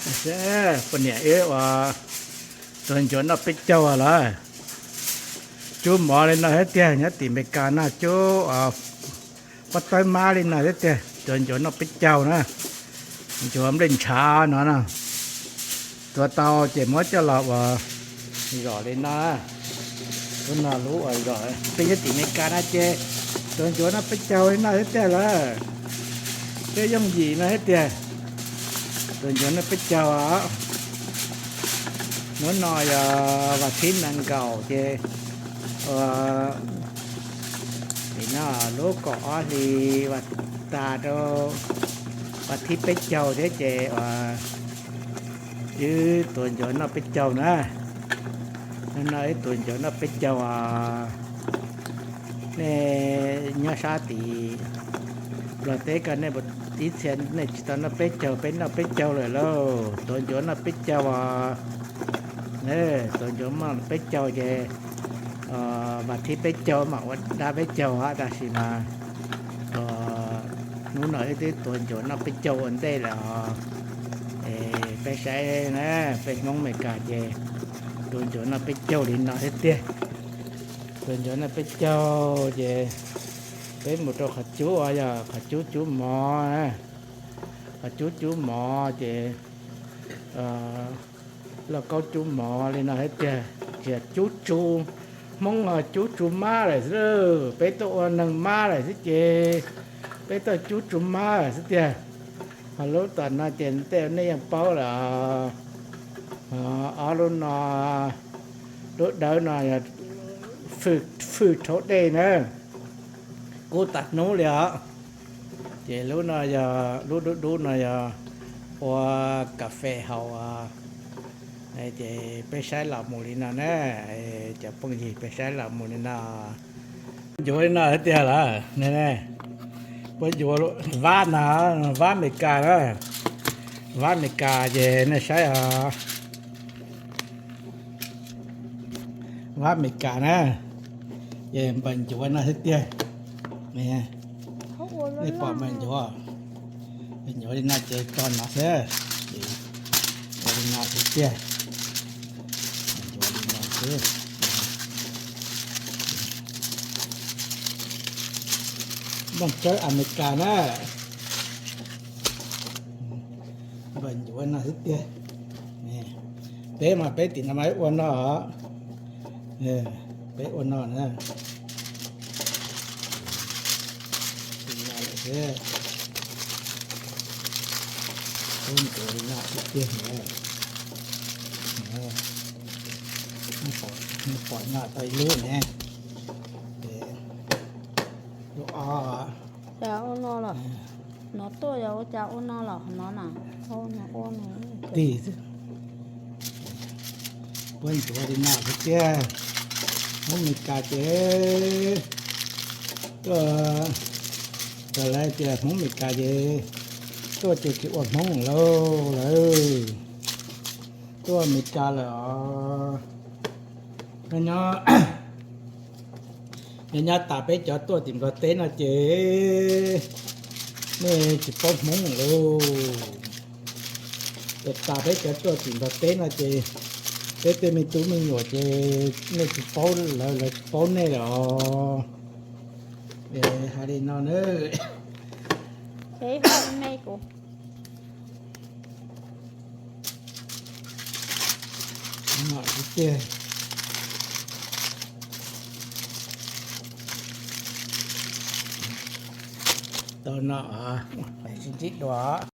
Seb poj niam wb ua tuav ncuav noj peb caug lawm. Cub mov li no thiab tiag, nyob tim Meskas no cub pob tawb mab li no thiab tiag, tuav ncuav noj peb caug na. Ncuav nplej ntshav no na. Tuav tau ces muab coj los ua zom li no. Lub no lub ua zom, peb nyob tim Meskas no ces tuav ncuav noj peb caug li no thiab tiag lawm. Peb yooj yim no thiab tiag. Tuav ncuav noj peb caug os. Hnub no yog vas thib nees nkaum ces ua, nim no lub kaum ob hlis vas, tas rau vas thib peb caug thiab ces ua, wb tuav ncuav noj peb caug na. Hnub no wb tuav ncuav noj peb caug os. Nej nyob sab tim Nplog teb ko nej puas, ib txhia nej tsis tau noj peb caug, peb noj peb caug lawm lauj. Tuav ncuav noj peb caug os. Tuav ncuav noj peb caug ces vas thib peb caug mam ua dab peb caug os, tab sis mas hnub no wb twb tuav ncuav noj peb caug ua ntej lawm os. Es peb saib na, peb Hmoob Meskas ces tuav ncuav noj peb caug li no thiab tiag. Tuav ncuav noj peb caug ces peb mus rau qhov cub uas yog qhov cub cub mov, qhov cub cub mov ces lauj kaub cub mov li no thiab tiag. Tsis yog cub tsu, Hmoob cub tsu mab lawm xwb, peb tuaj ua neeg mab lawm xwb ces peb tuaj cub tsu mab lawm xwb tiag. Ho lub tom no ces tej nej yeej paub lawm. Ob lub no, lub dawb no yog fwj rhaub dej na, kub tas hnub li os. Ces lub no yog lub dub dub no yog ua kas fes haus. Ces peb saib los mus li no na, cov phooj ywg, peb saib los mus li no. Ncuav li no thiab tiag lawm. Puab ncuav vab no, vab Meskas na, vab Meskas ces nej saib os. Vab Meskas na, ces npawg ncuav no thiab tiag. Nej pom npawg ncuav, npawg ncuav li no ces tso no xwb, li no thiab tiag. Npawg ncuav li no xwb. Nplooj tsawb Amelikas na. Npawg ncuav no xwb tiag. Peb mas peb tim no mas ua no, peb ua no na. Li no lawm xwb. Ncuav li no xwb tiag. Pom no tau ib lub ne. Lub ob. Cas ua no los, no tuaj yog ua cas ua no los no na. Tig xwb. Puab ncuav li no xwb tiag. Hmoob Meskas ces tuaj, raws lawv tias Hmoob Meskas ces tuaj ces tsis ua Hmoob lauj, lawv tuaj Meskas lawm os. Nyob, nyob tas peb cov tuaj tim Nplog teb no ces nej tsis paub Hmoob lauj. Ces tas peb cov tuaj tim Nplog teb no ces peb tej me tub me nyuam ces nej tsis paub lawv, lawv tsis paub nej lawm os. Hais li no na. Tiag. Tau no, sib ntsib dua.